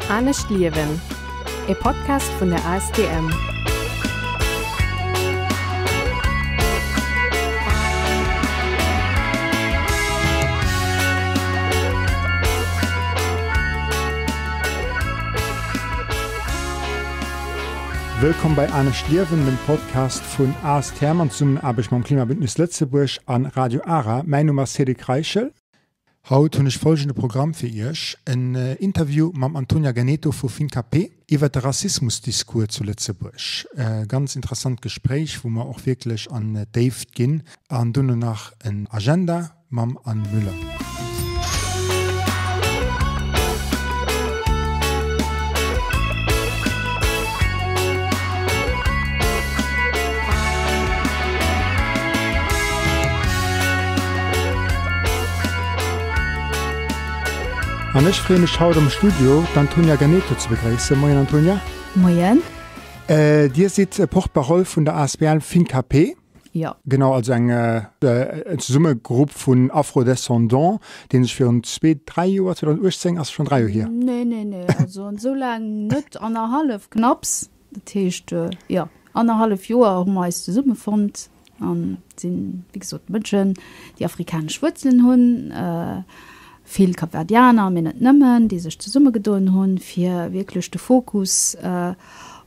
Anescht liewen, e Podcast vun der ASTM. Wëllkomm bei Anescht liewen, dem Podcast vun ASTM an Zesummenaarbecht mam Klimabündnis Lëtzebuerg an Radio Ara. Mäin Numm ass Cédric Reichel. Haut hunn ech folgende Programm fir Iech, En Interview mam Antonia Ganeto vu Fincapé iwwer de Rassismusdiscours zu Lëtzebuerg. E ganz interessant Gespréich, wou mer och wierklech an d'Déift ginn. An duerno nach en Agenda mam Anne Müller. An ech freeë mech haut am Studio d'Antonia Ganeto ze begréissen. Moien Antonia. Moien. Dir sidd Porte-parole vun der asbl FINCAPé. Jo. Genau, also eng en Zesummegrupp vun Afro-Descendants, dee sech virun zwee, dräi Joer, 2018, ass schonn dräi Joer hier? Nee, nee, nee, also esou laang net, annerhallef knapps. Dat heescht, jo, annerhallef Joer hu mer eis zesummefonnt an sinn, wéi gesot, Mënschen, déi afrikanesch Wuerzelen hunn, vill Kapverdianer, mee net nëmmen, déi sech zesummegedoen hunn, fir wierklech de Fokus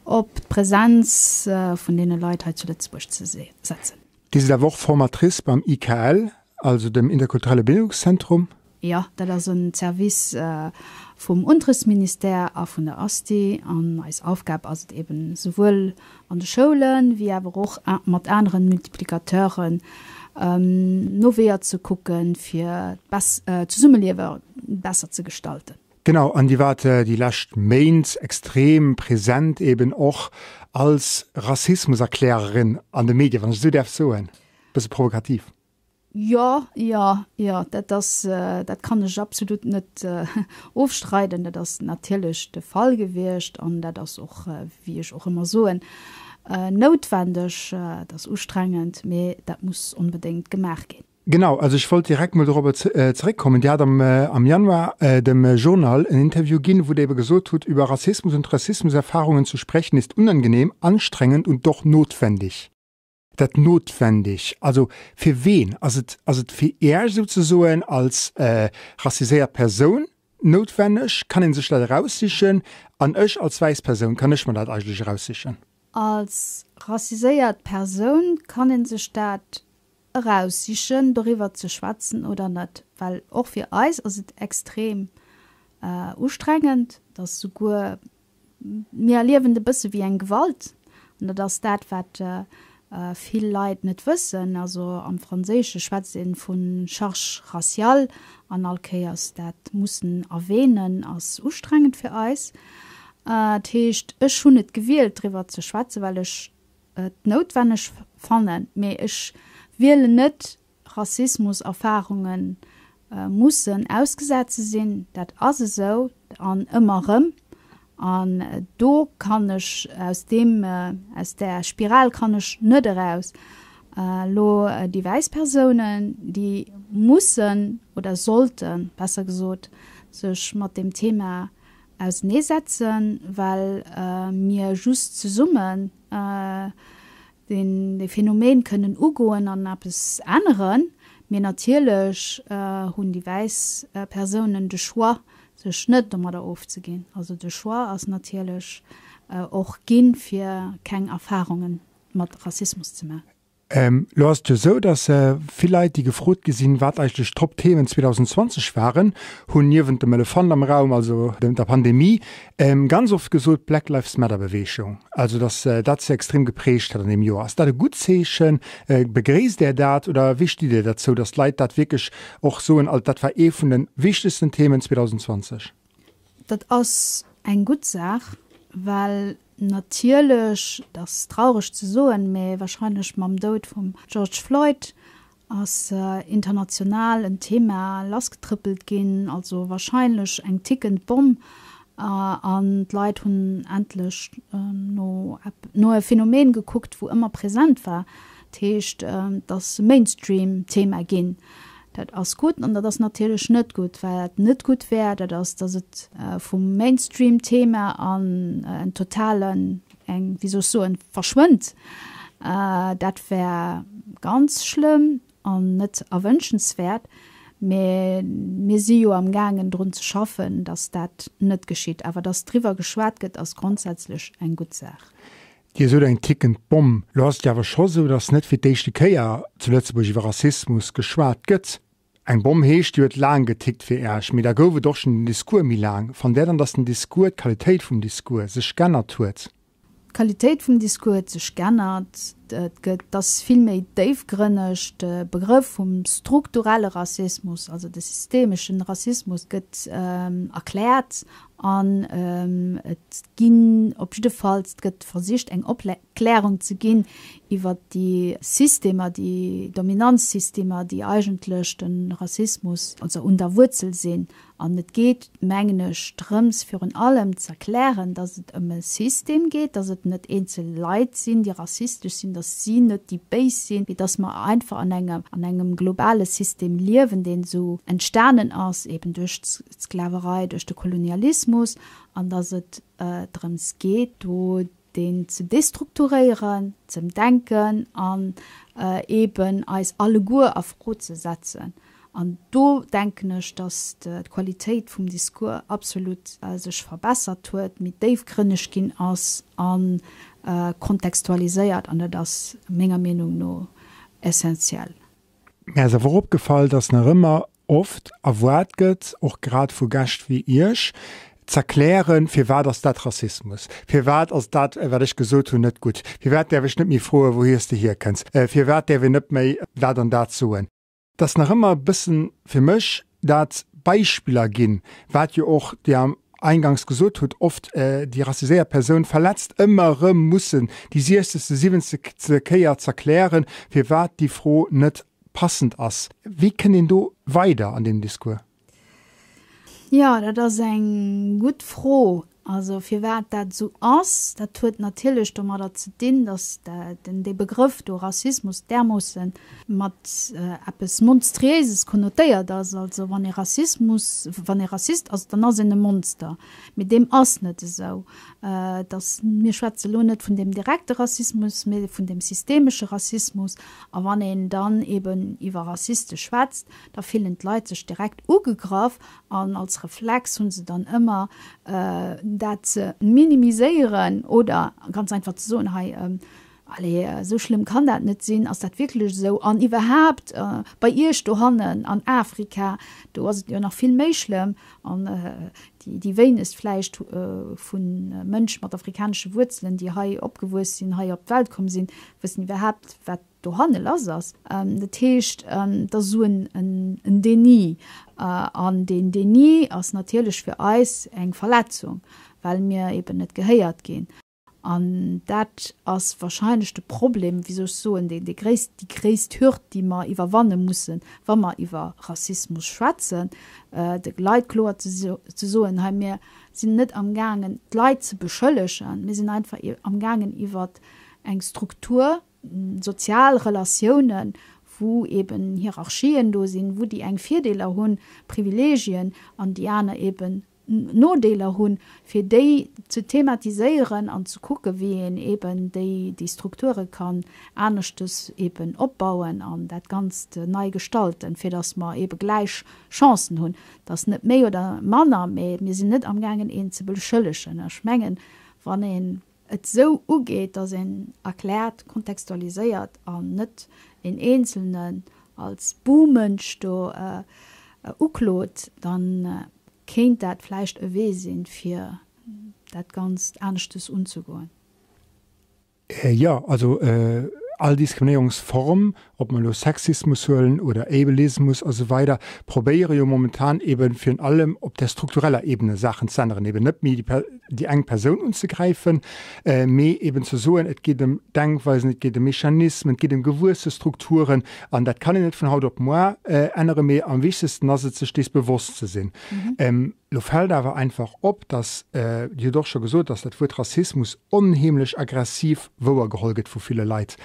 op d'Presenz vun deene Leit hei zu Lëtzebuerg ze setzen. Dir sidd awer och Formatrice beim IKL, also dem interkulturelle Bildungszentrum. Jo, dat ass e Service vum Unterrichtsministère a vun der ASTI. An eis Aufgab ass et eben, souwuel an de Schoulen, wéi awer och mat aneren Multiplicateuren no Weeër ze kucken, fir d'Zesummeliewe besser ze gestalten. Genau, an Dir waart déi lescht Méint extrem present eben och als Rassismuserklärerin an de Medien, wann ech esou däerf soen, e bësse provokativ. Jo, jo, jo, dat ass, dat kann ech absolut net ofstreiden. Dat ass natierlech de Fall gewiescht an dat ass och, wéi ech och ëmmer soen, noutwendeg. Et ass ustrengend, mee dat muss onbedéngt gemaach ginn. Genau, also ech wollt direkt mol dorobber zeréckkommen. Dir hat am Januar dem Journal en Interview ginn, wou Der ebe gesot hutt, Über Rassismus und Rassismuserfahrungen zu sprechen ist unangenehm, anstrengend und doch notwendig. Dat notwendig, also fir ween? Ass et, ass et fir Iech souzesoen als rassiséiert Persoun noutwenneg? Kann ee sech dat eraussichen? An ech als wäiss Persoun, kann ech mer dat eigentlech eraussichen? Als rassiséiert Persoun kann ee sech dat eraussichen, doriwwer ze schwätzen oder net, well och fir eis ass et extrem ustrengend, dass souguer Mir erliewen et e bësse wéi eng Gewalt, an dat ass dat, wat vill Leit net wëssen. Also am Franséische schwätzt ee vu Charge raciale, an all Kéiers dat mussen erwähnen, ass ustrengend fir eis. Dat heescht, ech hunn et gewielt, driwwer ze schwätzen, well ech et noutwenneg fannen, mee ech wielen net, Rassismuserfarunge mussen ausgesat ze sinn. Dat ass esou an ëmmer erëm. An do kann ech aus deem, aus där Spiral kann ech net eraus. Elo déi wäiss Persounen, déi mussen oder sollten, besser gesot, sech mat deem Thema auseneesetzen, well mir just zesummen deen dee Phänomen kënnen ugoen an eppes änneren. Mee natierlech hunn déi wäiss Persounen de Choix, sech net domadder ofzeginn. Also de Choix ass natierlech och ginn, fir keng Erfarunge mat Rassismus ze maachen. Elo ass et jo esou, datt vill Leit, déi gefrot gi sinn, wat eigentlech d'Top-Themen 2020 waren, hunn niewent dem Elefant am Raum, also der Pandemie, ganz oft gesot, d'Black Lives Matter-Beweegung, also datt dat se extrem geprägt hätt an deem Joer. Ass dat e gutt Zeechen? Begréisst Där dat oder wéi stitt Dir derzou, datt d'Leit dat wierklech och soen, also dat war ee vun de wichtegsten Themen 2020? Dat ass eng gutt Saach, well natierlech, et ass traureg ze soen, mä wahrscheinlech mam Doud vum George Floyd ass international en Thema lassgetrëppelt ginn, also wahrscheinlech eng tickend Bomm, an d'Leit hunn endlech no no e Phänomen gekuckt, wou ëmmer present war, dat heescht, et ass e Mainstream-Thema ginn. Dat ass gutt an dat ass natierlech net gutt. Wat net gutt wär, dat ass, datt et vum Mainstream-Thema an en totalen, eng, wéi soll ech soen, verschwënnt. Dat wär ganz schlëmm an net erwënschenswäert. Mä mir si jo amgaangen drun ze schaffen, datt dat net geschitt. Awer datt driwwer geschwat gëtt, ass grondsätzlech eng gutt Saach. Dir sot eng tickend Bomm. Lo ass et jo awer scho sou, datt net fir d'éischte Kéier zu Lëtzebuerg iwwer Rassismus geschwat gëtt. Eng Bomm heescht, déi huet laang getickt fir Äech, mee da gouf et och schonn den Discours méi laang. Fannt Där dann, datt den Discours, d'Qualitéit vum Discours sech g'ännert huet? D'Qualitéit vum Discours huet sech g'ännert. Et gëtt, et ass vill méi déifgrënneg. De Begrëff vum strukturelle Rassismus, also de systemeschen Rassismus gëtt erkläert An et ginn op jiddefalls, et gëtt versicht eng Opklärung ze ginn iwwert déi Systemer, déi Dominanzsystemer, déi eigentlech de Rassismus, also un der Wuerzel sinn. An et geet, mengen ech, drëms virun allem z'erklären, datt et ëm e System geet, datt et net eenzel Leit sinn, déi rassistesch sinn, datt si net déi Béis sinn, mee datt mer einfach an engem, an engem globale System liewen, deen esou entstanen ass, eben duerch d'Sklaverei, duerch de Kolonialismus, an datt et drëms geet, do deen ze destrukturéieren, ze ëmdenken an eeben eis alleguer a Fro ze setzen. An do denken ech, datt d'Qualitéit vum Discours absolut sech verbessert huet, méi déifgrënneg ginn ass a kontextualiséiert, an dat ass menger Meenung no essentiell. Mär ass awer och opgefall, dass nach ëmmer oft erwaart gëtt, och grad vu Gäscht wéi Iech, z'erklären, firwat ass dat Rassismus, firwat ass dat, wat ech gesot hunn, net gutt, firwat däerf ech net méi froen, wouhier s de hierkënns, firwat däerf een net méi dat an dat soen. Dass nach ëmmer e bëssen fir mech dat Beispiller ginn, wat jo och Dir eingangs gesot hutt, oft déi rassiséiert Persoun verletzt, ëmmer erëm mussen déi siechzegste, siwwenzegste Kéier z'erklären, firwat déi Fro net passend ass. Wéi kënnt een do weider an deem Discours? Jo, dat ass eng gutt Fro. Also firwat dat esou ass, dat huet natierlech domadder ze dinn, datt den dee Begrëff do Rassismus därmoosse mat eppes Monstriéises konnotéiert ass. Also wann ee Rassismus, wann ee Rassist ass, dann ass een e Monster. Mee deem ass net esou. Et ass, mir schwätze lo net vun deem direkte Rassismus, mee vun deem systemesche Rassismus. A wann een dann eben iwwer Rassiste schwätzt, da fillen d'Leit sech direkt ugegraff An als Reflex hu se dann ëmmer dat ze minimiséieren oder ganz einfach ze soen, hei, allez, esou schlëmm kann dat net sinn, ass dat wierklech esou? An iwwerhaapt, bei Iech dohannen an Afrika, do ass et jo nach vill méi schlëmm. An déi wéinegst vläicht vu Mënsche mat afrikanesche Wuerzelen, déi hei opgewuess sinn, hei op d'Welt komm sinn, wëssen iwwerhaapt, wat dohanne lass ass. Dat heescht, et ass esou en Déni. An deen Déni ass natierlech fir eis eng Verletzung, well mir eben net gehéiert ginn. An dat ass wahrscheinlech de Problem, wéi soll ech soen, dee gréisst, déi gréisst Hürd, déi mer iwwerwanne mussen, wa mer iwwer Rassismus schwätzen, de Leit kloer ze soen, hei mir sinn net amgaangen d'Leit ze beschëllegen, mir sinn einfach amgaangen iwwer eng Struktur, sozial Relatiounen, wou eben Hierarchien do sinn, wou déi eng Virdeeler hunn, Privilegien, an déi aner eben Nodeeler hunn, fir déi ze thematiséieren an ze kucken, wéi een eben déi, déi Strukture kann aneschtes eben opbauen an dat Ganzt nei gestalten, fir datt mer ebe gläich Chancen hunn. Et ass net méi oder manner, mä mir sinn net amgaangen, een ze beschëllegen. Ech mengen, wann een et esou ugeet, dass een erkläert, kontextualiséiert an net een Eenzelnen als Buhmënsch do uklot, da kéint dat vläicht e Wee sinn, fir dat Ganzt aneschtes unzegoen. Jo, also all Diskriminéierungsform, ob mer elo Sexismus huelen oder Ableismus a sou weider, probéiere jo momentan eben virun allem op der struktureller Ebene Saachen ze änneren, eben net méi déi. déi eng Persoun unzegräifen, mee eben ze soen, et geet ëm Denkweisen, et geet ëm Mechanismen, et geet ëm gewuesse Strukturen an dat kann een net vun haut op moar änneren, mee am wichtegsten ass et, sech dees bewosst ze sinn. Lo fält awer einfach op, dass, Dir hutt och scho gesot, dass dat Wuert Rassismus onheemlech aggressiv wouergeholl gëtt vu ville Leit.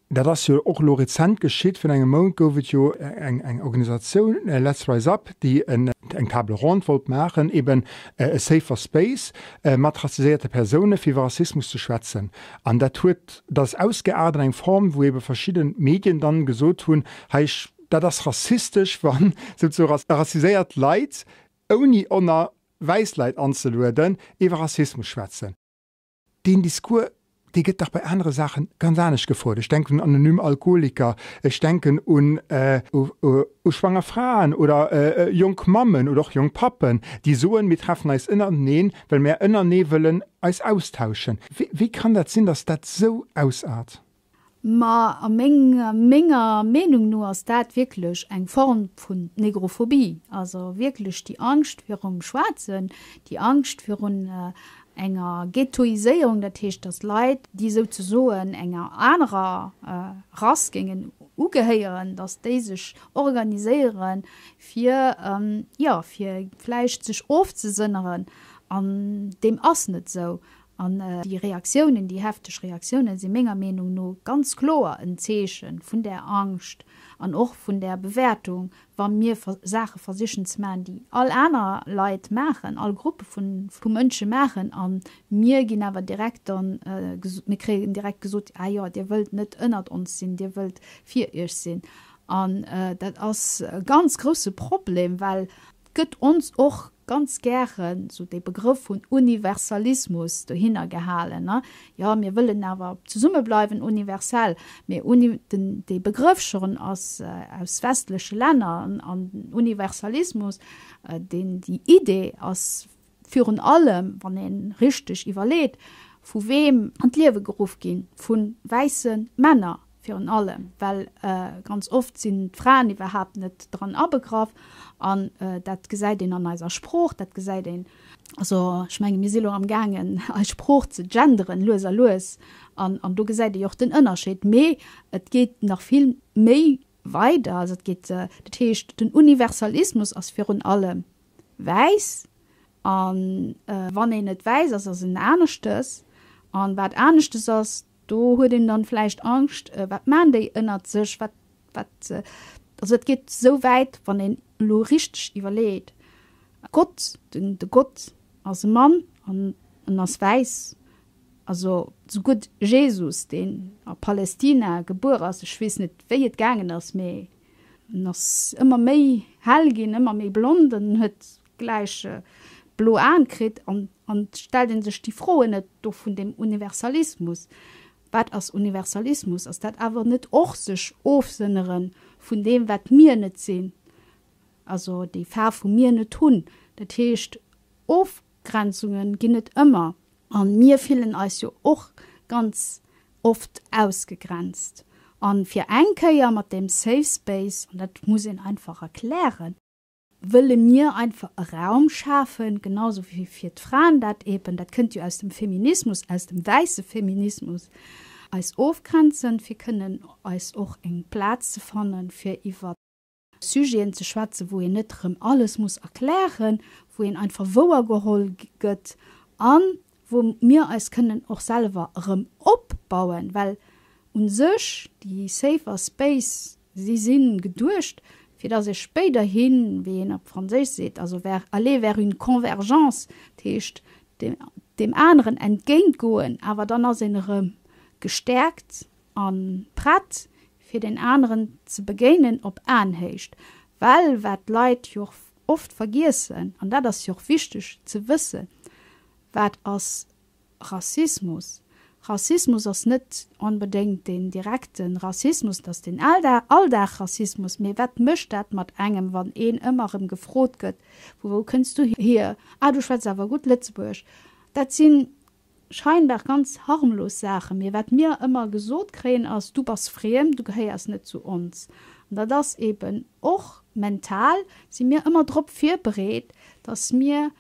Dat ass jo och elo rezent geschitt. Virun engem Mount gouf et jo eng eng Organisatioun, Let's Rise Up, déi eng Table ronde wollt maachen, eben e safer space mat rassiséierte Persoune fir iwwer Rassismus ze schwätzen. An dat huet, dat ass ausgeaart an eng Form, wou ebe verschidde Medien dann gesot hunn, hei, dat ass rassistesch, wann souzesoe rassiséiert Leit ouni onner wäiss Leit anzelueden, iwwer Rassismus schwätzen. Deen Discours, dee gëtt dach bei anere Saache ganz anescht gefouert. Ech denken un anonym Alkoholiker, ech denken un u schwanger Fraen oder jonk Mammen oder och jonk Pappen, déi soen, mir treffen eis ënnereneen, well mär ënnerenee wëllen eis austauschen. Wéi kann dat sinn, datt dat esou ausaart? Ma a menger Meenung no ass dat wierklech eng Form vun Negrophobie, also wierklech déi Angscht virum Schwaarzen, déi Angscht virun enger Ghettoiséierung, dat heescht, datt Leit, déi souzesoen enger anerer Rass géingen ugehéieren, datt déi sech organiséieren, fir, jo, fir vläicht sech ofzesënneren. An deem ass net esou. An déi Reaktiounen, déi hefteg Reaktiounen si menger Meenung no ganz kloer en Zeeche vun där Angscht an och vun där Bewäertung, wa mir Saache versichen ze maachen, déi all aner Leit maachen, all Gruppe vu Mënsche maachen, a mir ginn awer direkt dann, mir kréien direkt gesot, ah jo, Dir wëllt net ënnert ons sinn, Dir wëllt fir Iech sinn. An dat ass e ganz grousse Problem, well gëtt ons och ganz gären esou dee Begrëff vun Universalismus dohinner gehalen, ne, jo, mir wëllen awer zesummebleiwen, universell, mee uni, den, dee Begrëff schonn ass aus westleche Länner an den Universalismus, deen, déi Idee ass virun allem, wann ee richteg iwwerleet, vu weem an d'Liewe geruff ginn, vu wäisse Männer. Virun allem, well ganz oft sinn d'Fraen iwwerhaapt net dran abegraff. An dat gesäit een an eiser Sprooch, dat gesäit een, also ech menge mir si lo amgaangen eis Sprooch ze genderen, lues a lues, an an do gesäit ee jo och den Ënnerscheed. Mee et geet nach vill méi weider, also et geet, dat heescht den Universalismus ass virun allem wäiss, a wann een net wäiss ass, ass en aneschtes, an wat aneschtes ass, Do huet een dann vläicht Angscht, wat maan déi ënnert sech, wat, wat, also et geet esou wäit, wann een elo richteg iwwerleet, Gott, den, de Gott ass e Mann an en ass wäiss, also souguer Jesus, deen a Palästina gebuer ass, ech weess net wéi et gaangen ass, mee en ass ëmmer méi hell ginn, ëmmer méi blond an en huet gläich blo Aen kritt an an stellt een sech déi Froen net do vun deem Universalismus. Wat ass Universalismus? Ass dat awer net och sech ofsënnere vun deem wat mir net sinn, also déi Faarf wou mir net hunn? Dat heescht Ofgrenzunge ginn et ëmmer an mir fillen eis jo och ganz oft ausgegrenzt. An fir eng Kéier mat deem Safe Space, an dat muss een einfach erklären, wëlle mir einfach e Raum schafen, genau sou wéi fir d'Fraen dat eben, dat kënnt jo aus dem Feminismus, aus dem wäisse Feminismus, eis ofgrenzen, fir kënnen eis och eng Plaz ze fannen, fir iwwer Sujeten ze schwätzen, wou een net erëm alles muss erklären, wou een einfach wouergeholl gëtt an wou mir eis kënnen och selwer erëm opbauen, well u sech déi safer space, si si geduecht, fir dass ee spéiderhin, wéi een op Franséisch seet, also vers, aller vers une convergence, dat heescht deem aneren entgéintgoen, awer dann ass een erëm gestäerkt a prett, fir deen aneren ze begéinen op Aenhéicht. Well wat d'Leit jo och oft vergiessen, an dat ass jo och wichteg ze wëssen, Wat ass Rassismus? Rassismus ass net onbedéngt deen direkte Rassismus, dat ass den Alldag-Rassismus. Mee wat mécht dat mat engem, wann een ëmmer erëm gefrot gëtt, Vu wou kënns du hier? Ah, du schwätz awer gutt Lëtzebuergesch. Dat si scheinbar ganz harmlos Saachen, mee wat mir ëmmer gesot kréien ass, Du bass friem, du gehéiers net zu ons. An dat ass eeben och mental si mir ëmmer drop virbereet, datt mir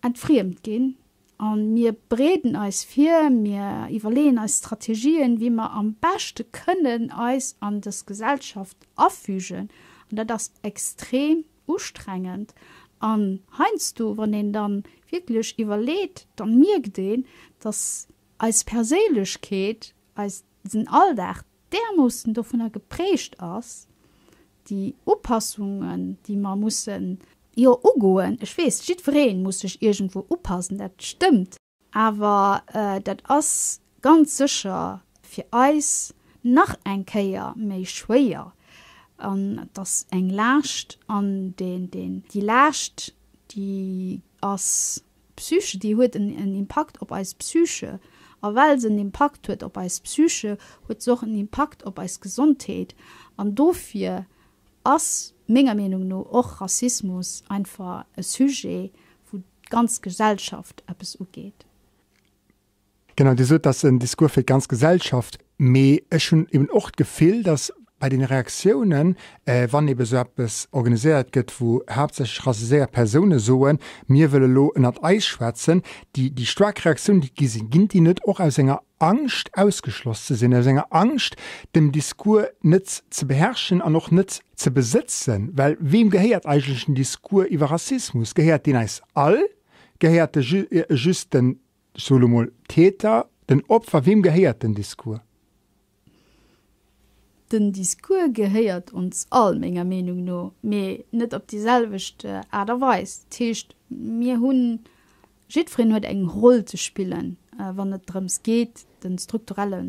entfriemt ginn. A mir bereeden eis vir, mir iwwerleeën eis Strategien, wéi mer am beschte kënnen eis an dës Gesellschaft afügen. An dat ass extrem ustrengend. An heiansdo, wann een da wierklech iwwerleet, da mierkt een, dass eis Perséinlechkeet, eisen Alldag därmoossen dovunner geprägt ass, déi Upassungen, déi mer mussen, jo, ugoen, ech weess, jiddweree muss sech iergendwou upassen, dat stëmmt, awer dat ass ganz sécher fir eis nach eng Kéier méi schwéier an et ass eng Laascht an déi Laascht, déi ass Psyche, déi huet en Impakt op eis Psyche. A well se en Impakt huet op eis Psyche, huet se och en Impakt op eis Gesondheet. An dofir ass menger Meenung no och Rassismus einfach e Sujet, wou d'ganz Gesellschaft eppes ugeet. Genau, Dir sot, dat ass en Discours fir d'ganz Gesellschaft. Mee ech hunn eben och d'Gefill, datt bei den Reaktiounen, wann ebe sou eppes organiséiert gëtt, wou haaptsächlech rassiséiert Persoune soen, mir wëlle lo ënnert eis schwätzen, déi, déi staark Reaktiounen, déi gi sinn, ginn déi net och aus enger Angscht ausgeschloss ze sinn, aus enger Angscht dem Discours net ze beherrschen an och net ze besëtzen? Well weem gehéiert eigentlech den Discours iwwer Rassismus? Gehéiert deen eis all? Gehéiert e just den Ech soe lo mol Täter, den Opfer, weem gehéiert den Discours? Den Discours gehéiert ons all, menger Meenung no, mee net op déi selwecht Aart a Weis. Dat heescht, mir hunn, jiddwereen huet eng Roll ze spillen, wann et drëms geet, de strukturelle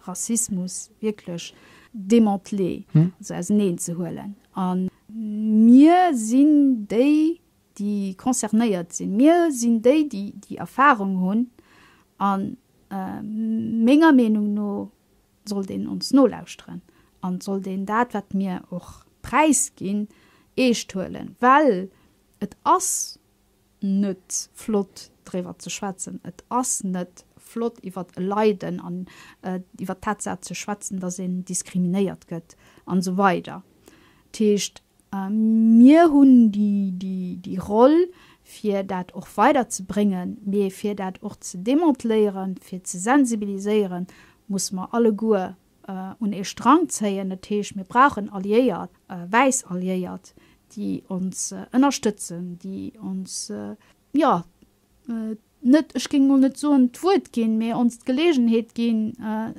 Rassismus wierklech démanteler, also auseneen ze huelen. A mir sinn déi, déi concernéiert sinn. Mir sinn déi, déi déi Erfahrung hunn a menger Meenung no sollt een ons nolauschteren an sollt een dat, wat mir och präisginn, eescht huelen, well et ass net flott driwwer ze schwätzen, et ass net flott iwwert e Leiden an iwwert d'Tatsaach ze schwätzen, dass een diskriminéiert gëtt an esou weider. Dat heescht, Mir hunn déi Roll, fir dat och weiderzebréngen, mee fir dat och ze demanteléieren, fir ze sensibiliséieren, musse mer alleguer un ee Strang zéien. Dat heescht, mir brauchen Alliéiert, wäiss Alliéiert, déi ons ënnerstëtzen, déi ons, jo, net, ech géing mol net soen d'Wuert ginn, mee ons d'Gelegenheet ginn,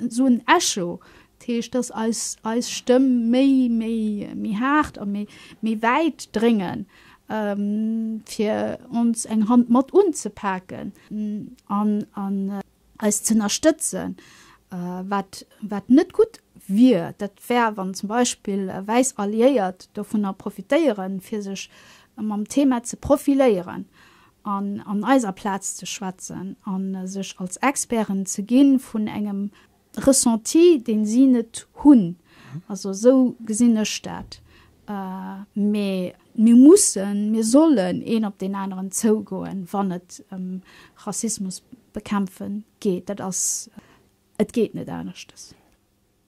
esou en Echo, dat heescht, dass eis, eis Stëmm méi, méi, méi haart a méi, méi wäit dréngen, fir ons eng Hand mat unzepaken an, an eis z'ënnerstëtzen. Wat, wat net gutt wier, dat wär, wann zum Beispill wäiss Alliéiert dovunner profitéieren, fir sech mam Thema ze profiléieren an an eiser Plaz ze schwätzen a sech als Experten ze gi vun engem Ressenti, deen si net hunn. Also esou gesinn ech dat. Mee mir mussen, mir sollen een op deen aneren zougoen, wann et ëm Rassismus bekämpfen geet. Dat ass, et geet net aneschtes.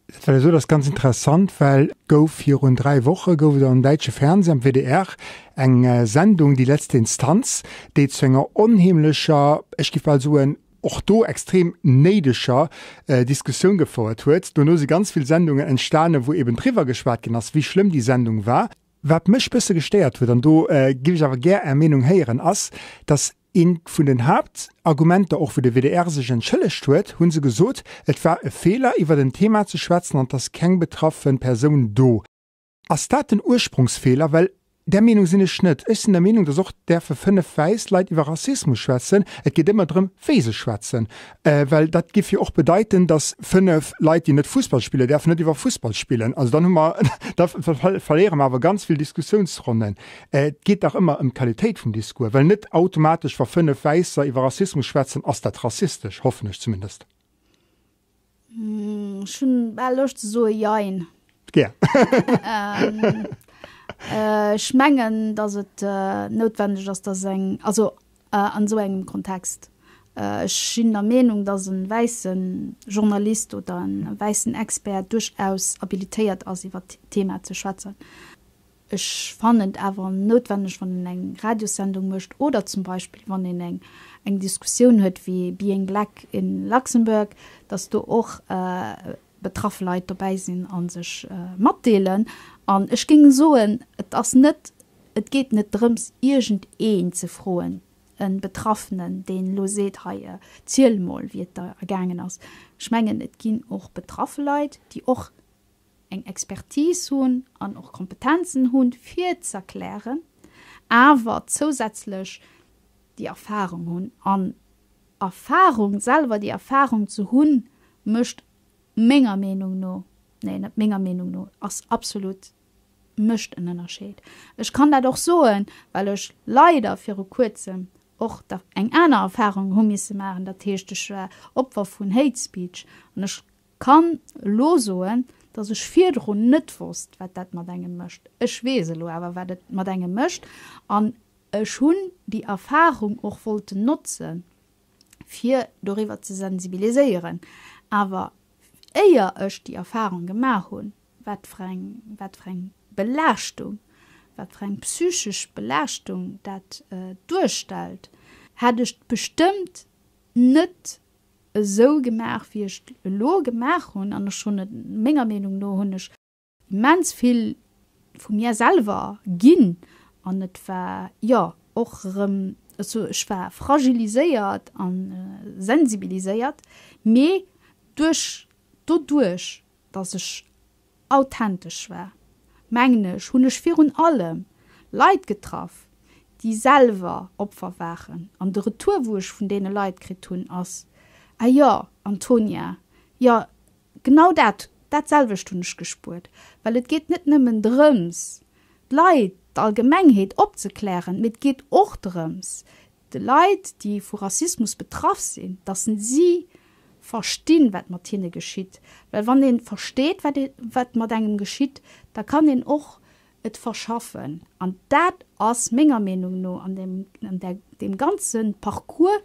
Dat wat Der sot ass ganz interessant, well gouf virun 3 Woche gouf et am däitsche Fernseh, am WDR, eng Sendung, Die letzte Instanz, déi zu enger onheemlecher, ech géif bal soen, och do extrem néideger Diskussioun gefouert huet. Dono si ganz vill Sendungen entstanen, wou eben driwwer geschwat ginn ass, wéi schlëmm déi Sendung war. Wat mech bësse gestéiert huet, an do géif ech awer gär Är Meenung héieren, ass, datt Eent vun den Haaptargumenter, och wou de WDR sech entschëllegt huet, hu se gesot, et war e Feeler iwwert en Thema ze schwätzen an et ass keng betraffe Persoun do. Ass dat den Ursprongsfeeler? Well där Meenung sinn ech net. Ech sinn der Meenung, datt och däerfe 5 wäiss Leit iwwer Rassismus schwätzen. Et geet ëmmer drëm, wéi se schwätzen. Well dat giff jo och bedeiten, datt 5 Leit, déi net Fussball spillen, däerfen net iwwer Fussball spillen. Also dann hu mer, da verléiere mer awer ganz vill Diskussiounsronnen. Et geet dach ëmmer ëm d'Qualitéit vum Discours, well net automatesch, wa 5 Wäisser iwwer Rassismus schwätzen, ass dat rassistesch, hoffen ech zumindest. Ech hunn bal Loscht ze soe Jein. Gär. Ech mengen, datt et noutwendeg ass, datt eng, also an esou engem Kontext, ech sinn der Meenung, datt e wäisse Journalist oder e wäissen Expert duerchaus habilitéiert ass, iwwer d'Thema ze schwätzen. Ech fannen et awer noutwenneg, wann een eng Radiossendung mécht oder zum Beispill wann een eng eng Diskussioun huet wéi Being Black in Luxembourg, dass do och betraff Leit dobäi sinn a sech matdeelen. An ech géing soen, et ass net, et geet net drëms iergendeen ze froen, e Betraffenen, deen elo seet, hei ziel mol wéi et der ergaangen ass. Ech mengen, et ginn och betraffe Leit, déi och eng Expertise hunn an och Kompetenzen hunn, fir z'erklären, awer zousätzlech déi Erfahrung hunn. An Erfahrung, selwer déi Erfahrung ze hunn, mécht menger Meenung no, nee, net menger Meenung no, ass absolut, mécht en Ënnerscheed. Ech kann dat och soen, well ech leider viru Kuerzem och eng aner Erfahrung hu misse maachen, dat heescht, ech war Opfer vun Hate Speech an ech Kann elo soen, dass ech virdrun net wosst, wat dat mat engem mécht. Ech weess elo awer, wat et mat engem mécht an ech hunn déi Erfahrung och wollten notzen, fir doriwwer ze sensibiliséieren. Awer éier ech déi Erfahrung gemaach hunn, wat fir eng, wat fir eng Belaaschtung, wat fir eng psychesch Belaaschtung dat duerstellt, hätt ech bestëmmt net esou gemaach wéi ech et elo gemaach hunn an ech hunn et, menger Meenung no hunn ech immens vill vu mir selwer ginn an et war jo och erëm esou, ech war fragiliséiert a sensibiliséiert, mee duerch doduerch datt ech authentesch war, mengen ech, hunn ech virun allem Leit getraff, déi selwer Opfer waren. An de Retour, wou ech vun deene Leit kritt hunn, ass, Ah jo, Antonia, jo, genau dat, dat selwecht hunn ech gespuert. Well et geet net nëmmen drëms, d'Leit, d'Allgemengheet opzeklären, mee et geet och drëms, De Leit, déi vu Rassismus betraff sinn, dass si verstinn, wat mat hinne geschitt. Well wann ee versteet, wat ee, wat mat engem geschitt, da kann een och et verschaffen. An dat ass menger Meenung no an deem, an där, deem ganze Parcours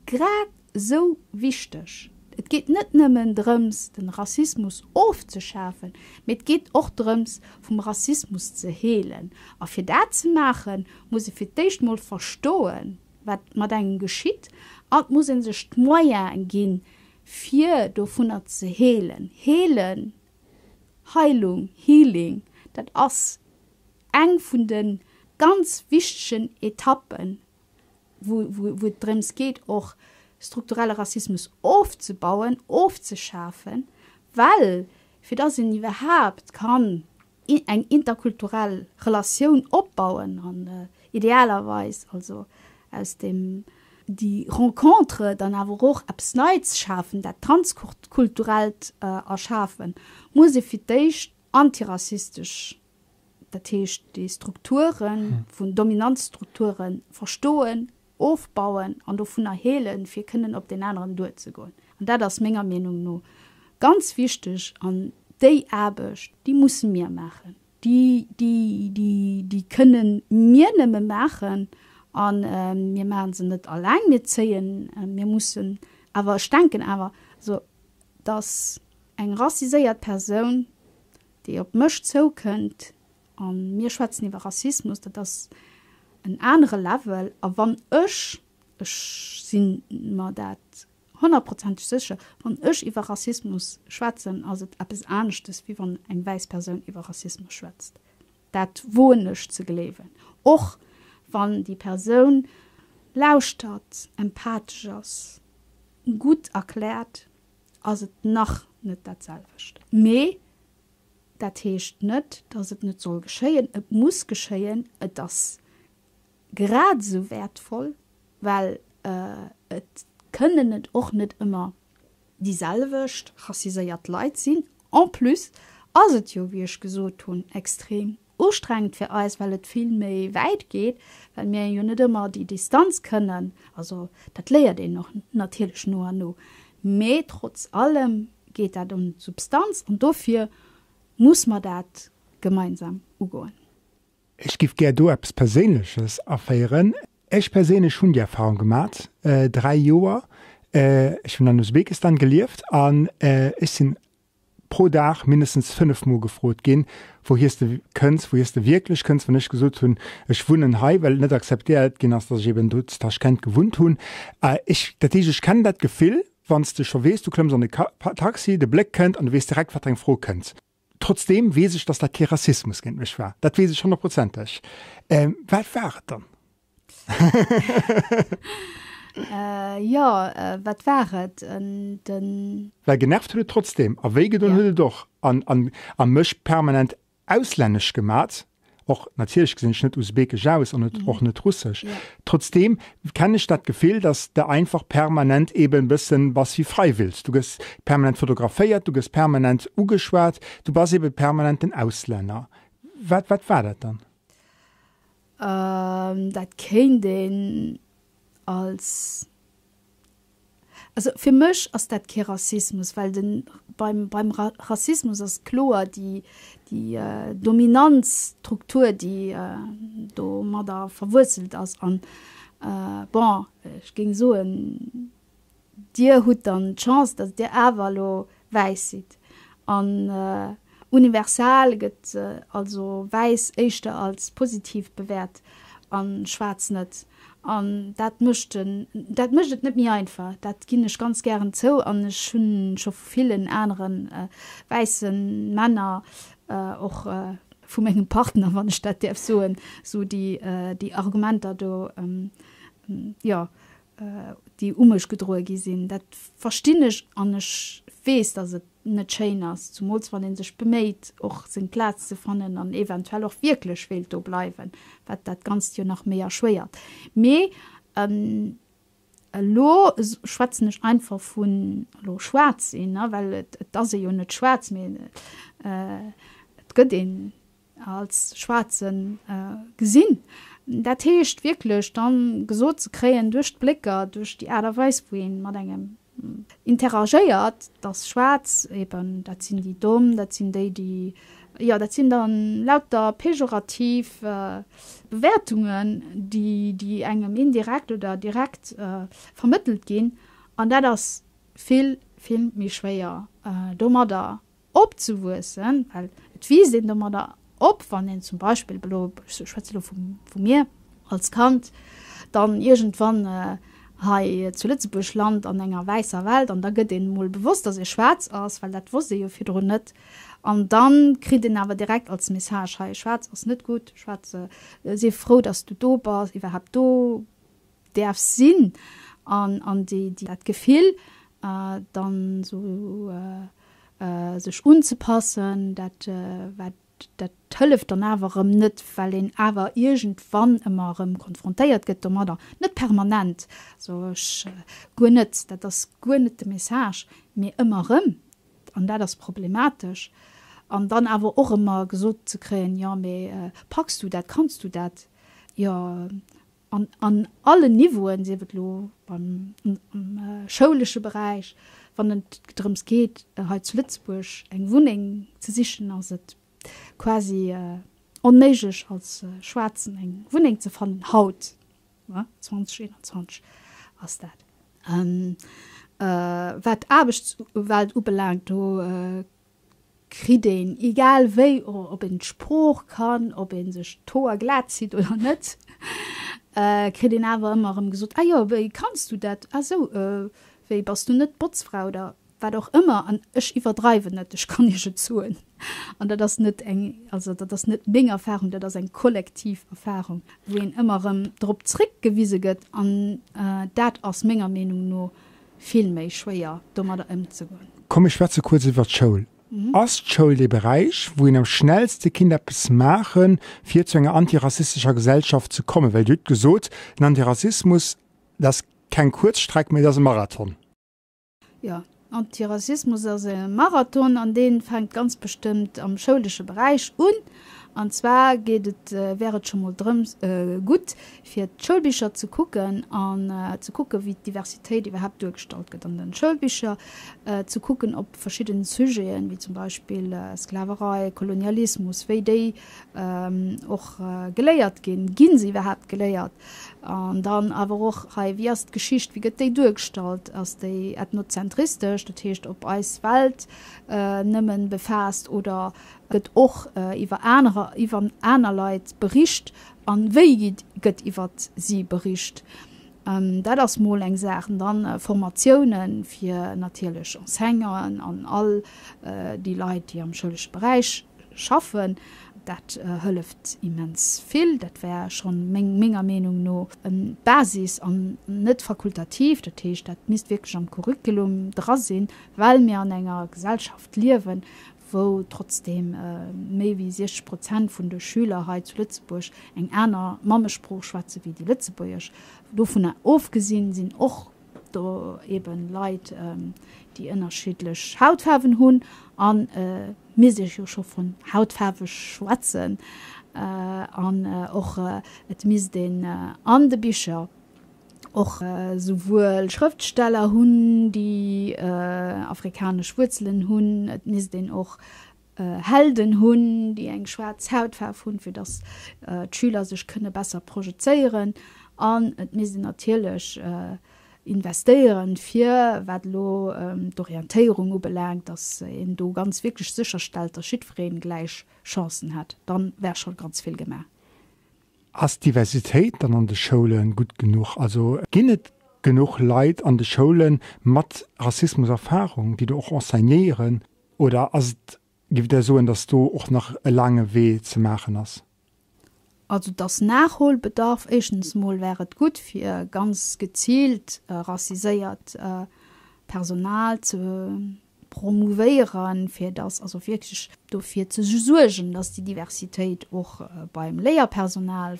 grad esou wichteg. Et geet net nëmmen drëms, de Rassismus ofzeschafen, mee et geet och drëms, vum Rassismus ze heelen. A fir dat ze maachen, muss ee fir d'éischt mol verstoen, wat mat engem geschitt, an et muss ee sech d'Moyene ginn, fir dovunner ze heelen. Heelen, Heilung, Healing, dat ass eng vun de ganz wichtegen Etappen, wou et drëms geet och strukturelle Rassismus ofzebauen, ofzeschafen, well fir dass een iwwerhaapt kann eng interkulturell Relatioun opbauen an idealerweis also aus deem déi Rencontre dann awer och eppes Neits schafen, dat Transkulturellt erschafen, muss ee fir d'éischt antirassistesch Dat heescht, déi Strukture vun Dominanzstrukture verstoen, ofbauen an dovunner heelen, fir kënnen op deen aneren duerzegoen. An dat ass menger Meenung no ganz wichteg. An déi Aarbecht, déi musse mir maachen. Déi, déi, déi, déi kënne mir nëmme maachen. A mir maache se net alleng. Mir zéien, mir mussen awer, ech denken awer, also dass eng rassiséiert Persoun, déi op mech zoukënnt a mir schwätzen iwwer Rassismus, dat ass en anere Level. A wann ech, ech si mer dat honnertprozenteg sécher, wann ech iwwer Rassismus schwätzen, ass et eppes aneschtes, wéi wann eng wäiss Persoun iwwer Rassismus schwätzt. Dat woen ech ze gleewen. Och wann déi Persoun lauschtert, empathesch ass, gutt erkläert, ass et nach net dat selwecht. Mee dat heescht net, dass et net soll geschéien. Et muss geschéien. Et ass grad esou wäertvoll, well et kënnen et och net ëmmer déi selwecht rassiséiert Leit sinn. En plus ass et jo, wéi ech gesot hunn, extrem ustrengend fir eis, well et vill méi wäit geet, well mir jo net ëmmer déi Distanz kënnen, also dat léiert een och natierlech no an no, mee trotz allem geet dat un d'Substanz an dofir muss mer dat gemeinsam ugoen. Ech giff gär do eppes Perséinleches aféieren. Ech perséinlech hunn déi Erfahrung gemat, 3 Joer, ech hunn an Usbekistan gelieft an ech sinn. pro Dag mindestens 5 Mol gefrot ginn, wouhier s de kënns, wouhier s de wierklech kënns. Wann ech gesot hunn, ech wunnen hei, well et net akzeptéiert ginn ass, datt ech eben do zu Taschkent gewunnt hunn. Ech, dat heescht, ech kennen dat Gefill, wann s de scho weess, du klëmms an e Taxi, de Bléck kënnt an du weess direkt, wat fir eng Fro kënnt. Trotzdeem weess ech, datt dat kee Rassismus géint mech war. Dat weess ech honnertprozenteg. Wat war et dann? Jo, wat war et? Den. Well genervt huet et trotzdem a wéi gedoen huet et och an an a mech permanent auslännesch gemat. Och natierlech gesinn ech net usbekesch aus an net och net russesch. Trotzdem kennen ech dat Gefill, dass de einfach permanent eben bëssen bass wéi freiwills. Du gëss permanent fotograféiert, du gëss permanent ugeschwat, du bass eben permanent den Auslänner. Wat wat war dat dann? Dat kéint een als, also fir mech ass dat kee Rassismus, well de beim beim Rassismus ass kloer déi déi Dominanzstruktur, déi domadder verwuerzelt ass. An bon, ech géing soen, Dir hutt dann d'Chance, datt Dir awer elo wäiss sidd. An universal gëtt also wäiss éischter als positiv bewäert a schwaarz net. An dat mécht en, dat mécht et net méi einfach, dat ginn ech ganz gären zou. An ech hu scho vu villen anere wäisse Männer, och vu mengem Partner, wann ech dat däerf soen, esou déi Argumenter do, jo, déi u mech gedroe gi sinn, dat verstinn ech an ech weess, datt et net schéin ass, zumools wann ee sech beméit, och seng Plaz ze fannen an eventuell och wierklech wéilt do bleiwen, wat dat Ganzt jo nach méi erschwéiert. Mee elo schwätzen ech einfach vun elo schwaarz sinn, well et ass ee jo net schwaarz, mee et gëtt een als Schwaarze gesinn. Dat heescht wierklech dann gesot ze kréien duerch d'Blécker, duerch déi Aart a Weis wou ee mat engem interagéiert, dass Schwaarz eben, dat sinn déi Domm, dat sinn déi, déi, jo dat sinn dann lauter pejorativ Bewäertungen, déi déi engem indirekt oder direkt vermëttelt ginn. An dat ass vill, vill méi schwéier domadder opzewuessen, well et wiisst een domadder op, wann een zum Beispill elo, ech schwätze elo vu mir als Kand, dann iergendwann hei zu Lëtzebuerg lant an enger wäisser Welt an da gëtt een emol bewosst, datt ee schwaarz ass, well dat wosst ee jo virdrun net. An da kritt een awer direkt als Message, hei schwaarz ass net gutt, schwaarz, si frou, datt s du do bass, iwwerhaapt do däerf sinn an an déi dat Gefill dann esou sech unzepassen, dat wat dat hëlleft dann awer erëm net, well een awer iergendwann ëmmer erëm konfrontéiert gëtt domadder. Net permanent, also ech guer net, dat ass guer net de Message, mee ëmmer erëm an dat ass problematesch. An dann awer och ëmmer gesot ze kréien, jo mee packs du dat, kanns du dat, jo An an allen Niveauen, sief et elo beim am schoulesche Beräich, wann et drëms geet, hei zu Lëtzebuerg eng Wunneng ze sichen, ass et quasi onméiglech als Schwaarzen eng Wunneng ze fannen haut, 2021 ass dat. Wat d'Aarbechtswelt ubelaangt, do kritt een, egal wéi, ob een d'Sprooch kann, ob ee sech d'Hoer glat zitt oder net, kritt een awer ëmmer erëm gesot, Ah jo, wéi kanns du dat? Ah sou, wéi, bass du net d'Botzfra oder wat och ëmmer? An ech iwwerdreiwen net, ech kann Iech et soen, an dat ass net eng, also dat ass net meng Erfarung, dat ass eng kollektiv Erfarung, wou een ëmmer erëm drop zréckgewise gëtt. An dat ass menger Meenung no vill méi schwéier domadder ëmzegoen. Komm mir schwätze kuerz iwwer d'Schoul. Ass d'Schoul dee Beräich, wou een am schnellste kinnt eppes maachen, fir zu enger antirassistescher Gesellschaft ze kommen? Well Dir hutt gesot, den Antirassismus, dat ass keng Kuerzstreck, mee dat ass e Marathon. Jo, Antirassismus ass e Marathon an dee fänkt ganz bestëmmt am schoulesche Beräich un. An zwar geet et, wär et scho mol drëms gutt, fir d'Schoulbicher ze kucken an ze kucken, wéi d'Diversitéit iwwerhaapt duergestallt gëtt an den Schoulbicher, ze kucken, ob verschidden Sujeten, wéi zum Beispill Sklaverei, Kolonialismus, wéi déi och geléiert ginn. Gi se iwwerhaapt geléiert? An dann awer och hei, wéi ass d'Geschicht, wéi gëtt déi duergestallt? Ass déi ethnozentristesch, dat heescht op eis Welt nëmmen befaasst, oder Gëtt och iwwer anerer, iwwer aner Leit bericht an wéi gëtt iwwer si bericht? Dat ass mol eng Saach. An dann Formatiounen fir natierlech Enseignanten an all déi Leit, déi am schoulesche Beräich schaffen. Dat hëlleft immens vill. Dat wär schonn menger Meenung no d'Basis an net fakultativ. Dat heescht, dat misst wierklech am Curriculum dra sinn, well mir an enger Gesellschaft liewen, wou trotzdeem méi wéi 60 Prozent vun de Schüler hei zu Lëtzebuerg eng aner Mammesprooch schwätze wéi déi lëtzebuergesch. Dovunner ofgesinn sinn och do eben Leit, déi ënnerschiddlech Hautfaarwen hunn a misst ech jo scho vun Hautfaarwe schwätzen an och et misst een an de Bicher och souwuel Schrëftsteller hunn, déi afrikanesch Wuerzelen hunn, et misst een och Helden hunn, déi eng schwaarz Hautfaarf hunn, fir datt d'Schüler sech kënne besser projezéieren. An et misst een natierlech investéieren, fir, wat elo d'Orientéierung ubelaangt, datt een do ganz wierklech sécherstellt, datt jiddweree gläich Chancen hätt. Dann wär scho ganz vill gemaach. Ass d'Diversitéit dann an de Schoule gutt genuch? Also ginn et genuch Leit an de Schoule mat Rassismuserfarung, déi do och enseignéieren? Oder ass et, géift Der soen, datt do och nach e laange Wee ze maachen ass? Also et ass Nachholbedarf. Éischtens mol wär et gutt, fir ganz geziilt rassiséiert Personal ze promouvéieren, fir dass, also wierklech dofir ze suergen, dass déi Diversitéit och beim Léierpersonal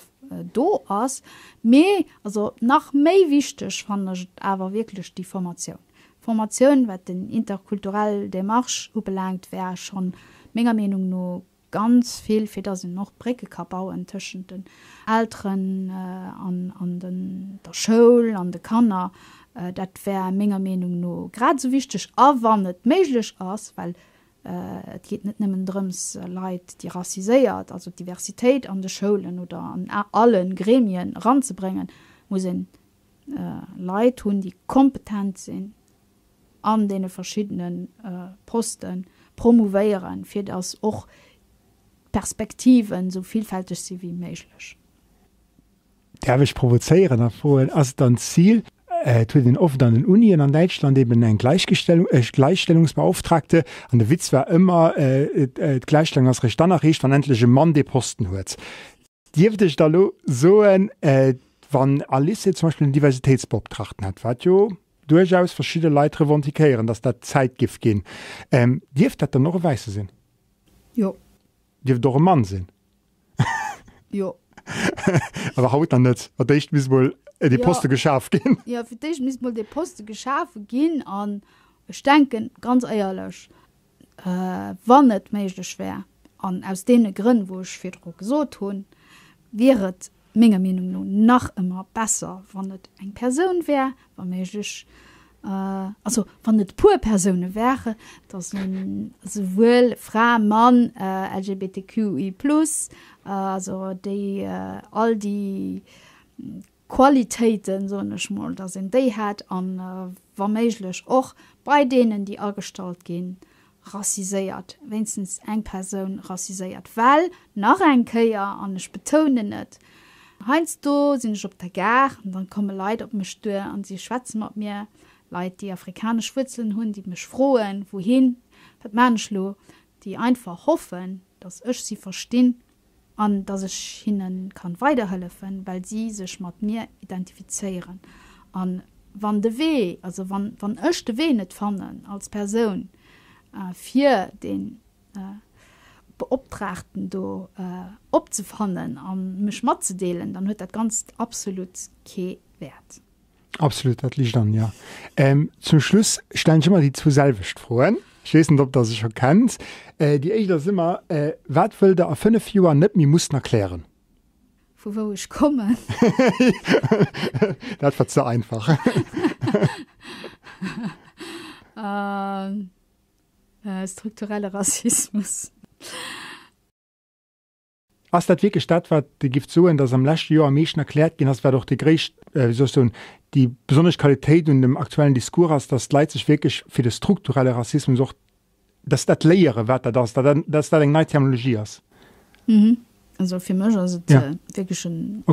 do ass. Mee also nach méi wichteg fannen ech et awer wierklech déi Formatioun. D'Formatioun, wat den interkulturell Démarche ubelaangt, wär schonn menger Meenung no Ganz vill, fir dass een och Brécke ka bauen tëschent den Elteren an der Schoul an de Kanner. Dat wär menger Meenung no grad esou wichteg. A wann et méiglech ass, well et geet net nëmmen drëms, Leit, déi rassiséiert, also d'Diversitéit an de Schoulen oder an alle Gremien eranzebréngen, muss een Leit hunn, déi kompetent sinn, an deene verschiddene Poste promouvéieren, fir datt och d'Perspektiven esou villfälteg si wéi méiglech. Däerf ech provozéieren a froen, ass et dann d'Zil, et huet een oft an den Unien an Däitschland eben eng Gleichgestellung, e Gleichstellungsbeauftragte, an de Witz war ëmmer, d'Gläichstellung ass eréischt dann erreecht, wann endlech e Mann dee Posten huet. Dierft ech da lo soen, wann a Lycée zum Beispill en Diversitéitsbeoptrachten hätt, wat jo duerchaus verschidde Leit revendiquéieren, datt dat Zäit giff ginn, dierft dat dann och e Wäisse sinn? Jo. Dierft et och e Mann sinn? Jo. Awer haut nach net. Fir d'éischt misst mol dee Poste geschaf ginn. Jo, fir d'éischt misst mol dee Poste geschafe ginn. An ech denken, ganz éierlech, Wann et méiglech wär, an aus deene Grënn, wou ech virdru gesot hunn, wier et menger Meenung no nach ëmmer besser, wann et eng Persoun wär, wa méiglech, also wann et puer Persoune wären, dass een esouwuel Fra, Mann, LGBTQI plus, also déi all déi Qualitéiten, soen ech mol, dass een déi hätt an wa méiglech och bei deenen, déi agestallt ginn, rassiséiert, wéinstens eng Persoun rassiséiert. Well, nach eng Kéier, an ech betounen et, heiansdo sinn ech op der Gare an dann komme Leit op mech duer an si schwätze mat mir, Leit, déi afrikanesch Wuerzelen hunn, déi mech froen, wouhin, wat maan ech lo, déi einfach hoffen, dass ech si verstinn an dass ech hinne kann weiderhëllefen, well si sech mat mir identifizéieren. An wann de Wee, also wann, wann ech de Wee net fannen als Persoun, fir dee Beoptraagten do opzefannen a mech matzedeelen, dann huet dat Ganzt absolut kee Wäert. Absolut, dat liicht an, jo. Zum Schluss stellen ech ëmmer déi zwou selwecht Froen. Ech weess net, ob Der se scho kennt. Déi éischt ass ëmmer, Wat wëllt Der a 5 Joer net méi mussen erklären? Vu wou ech kommen. Dat war ze einfach. Strukturelle Rassismus. Ass dat wierklech dat, wat Der gifft soen, dass am leschte Joer am meeschten erkläert ginn ass, wat och déi gréisst, wéi soll ech soen, déi besonnesch Qualitéit un dem aktuellen Discours ass, dass d'Leit sech wierklech fir de strukturelle Rassismus och, dass se dat léieren, wat dat ass, dass dat eng nei Terminologie ass? Also fir mech ass et wierklech en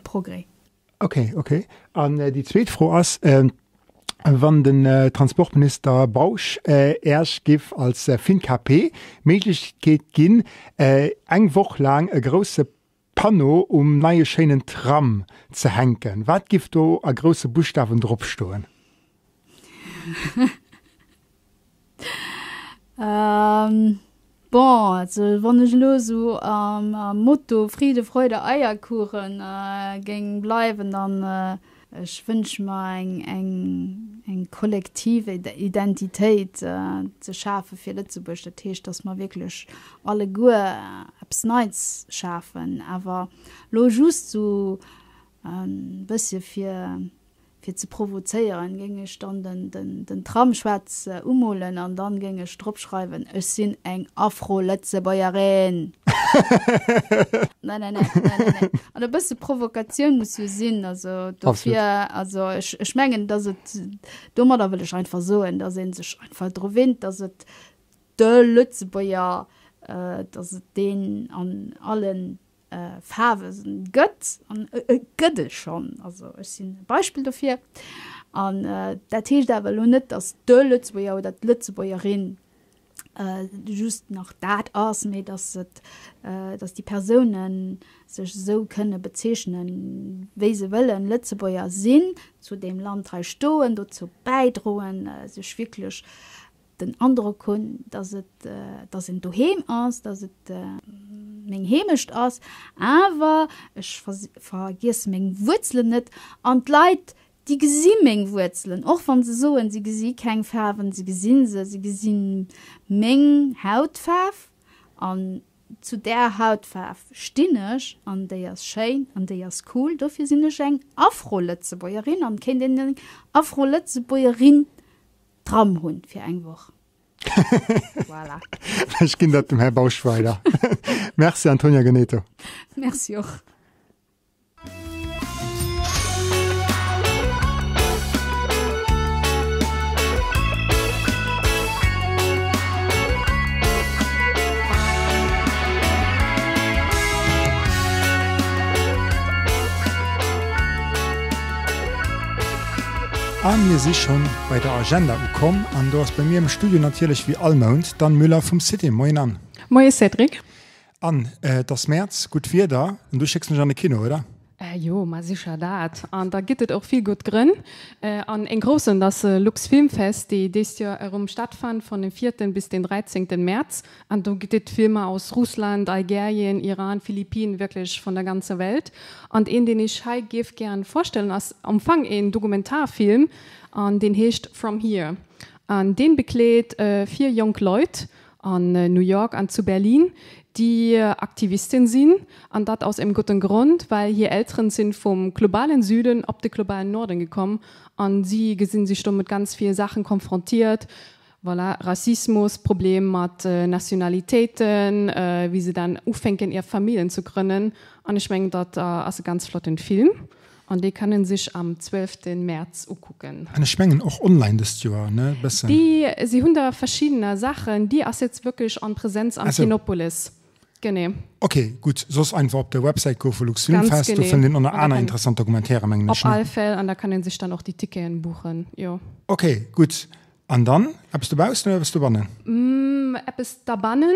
Progrès. Ok, ok. An déi zweet Fro ass, Wann den Transportminister Bausch Äerch giff als FinKP d'Méiglechkeet ginn, eng Woch laang e grousse Panneau um neie schéinen Tram ze hänken, wat giff do a grousse Buschtawen drop stoen? Bon, also wann ech elo esou am Motto Friede, Freude, Eierkuchen géing bleiwen, dann ech wënsch mer eng eng eng kollektiv Identitéit ze schafe fir Lëtzebuerg. Dat heescht, datt mer wierklech alleguer eppes Neits schafen, awer elo just esou e bëssche fir Fir ze provozéieren, géing ech dann den Tram schwaarz umolen an dann géing ech drop schreiwen, Ech sinn eng Afro-Lëtzebuergerin! Nee, nee, nee, nee, nee, nee. An e bësse Provokatioun muss jo sinn. Also dofir, also ech, ech mengen, dass et, domadder wëll ech einfach soen, dass ee sech einfach dru winnt, dass et de Lëtzebuerger, dass et deen an allen Faarwe gëtt, an et gëtt e schonn, also ech sinn e Beispill dofir. An dat heescht awer elo net, datt de Lëtzebuerger oder d'Lëtzebuergerin just nach dat ass, mee datt et, datt déi Persoune sech esou kënne bezeechnen, wéi se wëllen, Lëtzebuerger sinn, zu deem Land hei stoen, dozou bäidroen, sech wierklech den Androck hunn, dass et, dass een doheem ass, dass et meng Heemecht ass, awer ech vergiesse meng Wuerzelen net an d'Leit, déi gesi meng Wuerzelen, och wa se soen, si gesi keng Faarwen, se gesi se, se gesi meng Hautfaarf an zu där Hautfaarf stinn ech an déi ass schéin an déi ass cool, dofir sinn ech eng Afro-Lëtzebuergerin an kéint een eng Afro-Lëtzebuergerin Tram hunn fir eng Woch. Voilà. Ech ginn dat dem Här Bausch weider. Merci Antonia Geneto. Merci och. A mir si schonn bei der Agenda ukomm an do ass bei mir am Studio natierlech wéi all Mount d'Anne Müller vum Cité. Moien Anne. Moie Cédric. Anne, et ass Mäerz, gutt Wieder an du schécks mech an de Kino, oder? Jo, ma sicher dat. An da gitt et och vill gutt Grënn. An en groussen ass Luxfilmfest, déi dést Joer erëm stattfannt vun dem vierten bis den dräizéngten Mäerz. An do gitt et Filmer aus Russland, Algerien, Iran, Philippinen, wierklech vun der ganzer Welt. An een, deen ech hei géif gären vorstellen, ass am Fang een Dokumentarfilm, an deen heescht From Here. An deen bekleet 4 jonk Leit an New York an zu Berlin, déi Aktivisten sinn. An dat aus engem gudden Grond, well hir Elteren sinn vum globalen Süden op de globalen Norden gekomm an si gesinn sech do mat ganz vill Saachen konfrontiert, Voilà, Rassismus, Problem mat Nationalitéiten, wéi se dann ufänken ihr Famillen zu grënnen. An ech mengen dat ass e ganz flotten Film an dee kann en sech am 12 März ukucken. An ech mengen och online dëst Joer, ne, bëssen? Déi, si hunn der verschiddener Saachen, déi ass jetzt wierklech an Präsenz am Kinopolis. Genee. Ok, gutt. Soss einfach op der Websäit goe vu Luxfilmfest, do fënnt een ënner aner interessant Dokumentären, mengen ech, ne? Op all Fäll, an da kann ee sech dann och déi Ticketen buchen, jo. Ok, gutt. An dann, eppes dobaussen oder eppes dobannen? Eppes derbannen,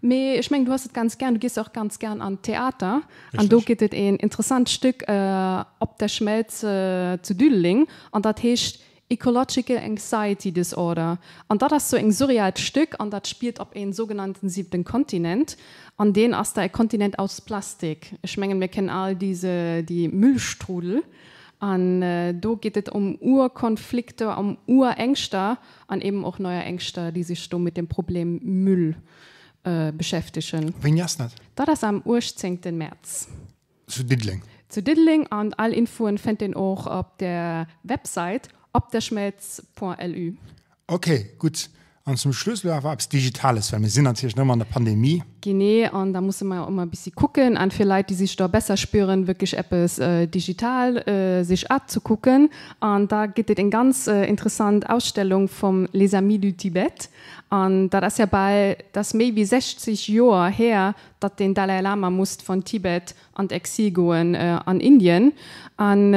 mee ech mengen, du hues et ganz gär, du gees och ganz gär an d'Theater. An do gëtt et een interessant Stück op der Schmelz zu Diddeleng, an dat heescht Ecological Anxiety Disorder. An dat ass sou eng surrealt Stück, an dat spilt op een sougenannten siebten Kontinent, an deen ass da e Kontinent aus Plastik. Ech mengen, mir kennen all diese, déi Müllstrudel. An do geet et ëm Urkonflikter, ëm Urängschter an eben och neuer Ängschter, déi sech do mit dem Problem Müll beschäftegen. Wéini ass dat? Dat ass am 18. März. Zu Diddeleng? Zu Diddeleng an all Infoen fënnt een och op der Website opderschmelz.lu. Ok, gutt. An zum Schluss elo awer eppes Digitales, well mir sinn natierlech nach ëmmer an der Pandemie. Genee, an da musse mer jo ëmmer e bissi kucken. An fir Leit, déi sech da besser spüren, wierklech eppes digital sech azekucken. An da gëtt et eng ganz interessant Ausstellung vum Les Amis du Tibet. An dat ass ja bal, dat ass méi wéi 60 Joer här, datt den Dalai Lama musst von Tibet an d'Exil goen an Indien. An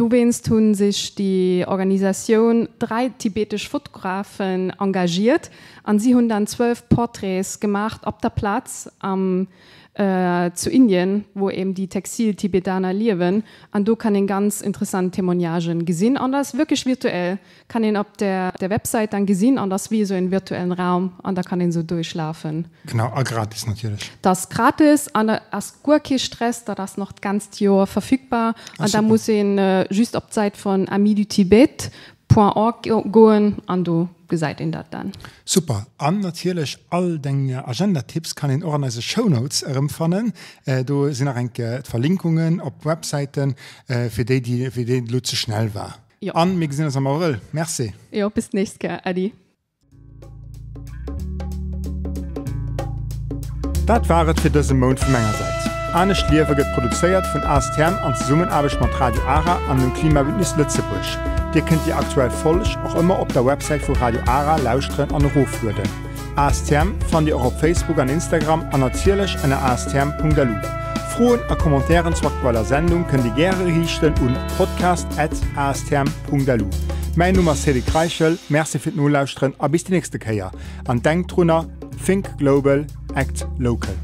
Dowéinst hu sech déi Organisatioun 3 tibetesch Fotografen engagiert an si hunn dann 12 Portraits gemaacht op der Plaz am zu Indien, wou eben déi Texil-Tibetaner liewen. An do kann een ganz interessant Témoignagen gesinn an dat ass wierklech virtuell, kann een op der Websäit dann gesinn an dat ass wéi esou en virtuellen Raum an da kann een esou duerchlafen. Genau, a gratis natierlech. Dat ass gratis an dat ass guer kee Stress, dat ass nach d'ganzt Joer verfügbar an da muss een just op d'Säit vun amisdutibet point org goen an do gesäit een dat dann. Super, an natierlech all deng Agenda-Tipps kann een och an eise Shownotes erëmfannen. Do sinn nach eng Kéier d'Verlinkungen op d'Websäiten fir déi, déi fir déi et elo ze schnell war. Jo. An mir gesinn eis am Abrëll. Merci. Jo, bis d'nächst Kéier. Äddi. Dat war et fir dëse Mount vu menger Säit. Anescht Liewe gëtt produzéiert vun ASTM an Zesummenaarbecht mat Radio Ara an dem Klimabündnis Lëtzebuerg. Dir kënnt déi aktuell Folg och ëmmer op der Websäit vu Radio Ara lauschteren an eroflueden. ASTM fannt Dir och op Facebook an Instagram an natierlech ënner astm.lu. Froen a Commentairen zur aktueller Sendung kënnt Dir gäre riichten un podcast@astm.lu. Mäin Numm ass Cédric Reichel, Merci fir d'Nolauschteren a bis déi nächste Kéier. An denkt drunner, Think global, act local.